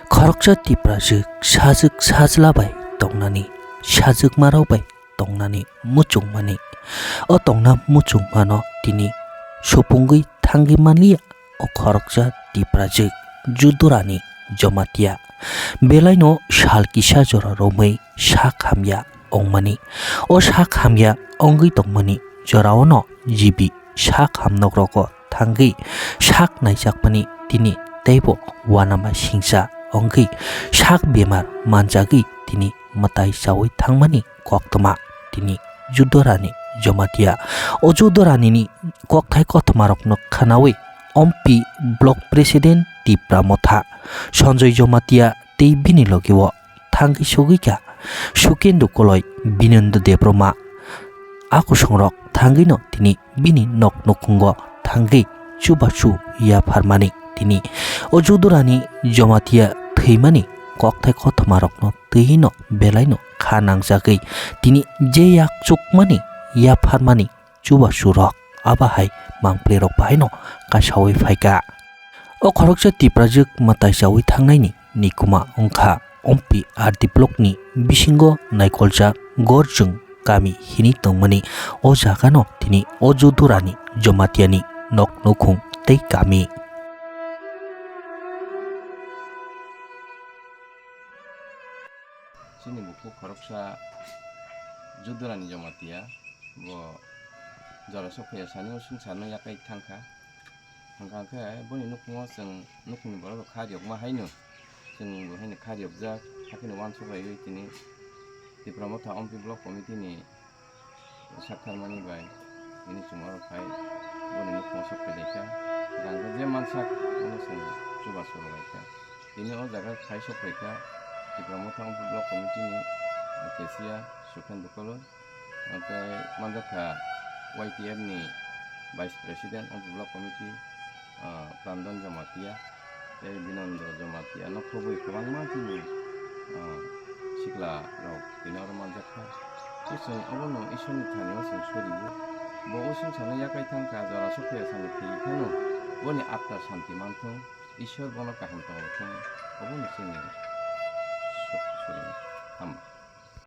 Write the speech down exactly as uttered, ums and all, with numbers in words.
Khoroksa Tiprajwk sajwk sajla bai tongnani, sajwkmarok bai tongnani muchungmani. O tongna muchungmano tini supungwi thangwi manliya o khoroksa Tiprajwk Judurani Jomatia. Belaino sal kisa jora romwi sak hamya ongmani. O sak hamya ongwi tongmani joraono jibi sak hamnokrokgo thangwi sak naijakmani tini teibo uanama singsa ongwi sak bemar manjagwi tini mwtai chaui thangmani koktwma tini Judorani Jomatia. O Judoranini kokthai kothmarokno khwnaui Ompi Block President Tipra Motha Sanjoy Jomatia tei bini logio thangwi sogwi kha Sukendra Koloi, Binendu Debbarma. A kusongrok thangwino tini bini nok nukhungo thangwi chubachu yapharmani tini o Judurani Jomatia thwimani kokthai kothmarokno twino belaino kha nangjagwi tini je yak chukmani yapharmani chubachu rok aba hai mangpli rok bahaino kasaui phaikha. O khoroksa Tiprajwk mwtai chaui thangnaini nikuma wngkha Ompi R D block ni bisingo naikolchak Gorjwng kami hinwi tongmani o jagano tini o Judurani Jomatiani nok nukhung tei kami. Chini bukhuk khoroksa Judurani Jomatia, bo jora sokphaio sani o swngcharno yakai thangkha. Hwnkha khe boni nukhungo chwng nukhungni borok rok kha riyokma haino chwng bo haino kha riyokjak, hakheno uansuk laiwi tini Tipra Motha Ompi Block Committee ni saktharmani bai tini chwng oro phai boni nukhungo sok phai laikha. Jang khe je mansak bono chwng chubachu rwlaikha. Tini o jaga phai sok phaikha Tipra Motha Ompi Block Committee ni, ah, cashier Sukendra Koloi, tei manjakha Y T F ni Vice President Ompi Block Committee, ah, Brandon Jamatia, tei Binandra Jamatia, no khobwi kwbangma chini, ah, sikla rok tini oro manjakha. Tei chwng obono Ishwarni thani o chwng soriwo. Bo o swngcharno yakai thangkha, jora sokphaio sani thwi phano boni atma santi manthung, Ishwar bono kaham tongthung, obono chini su-, suri. Hambai.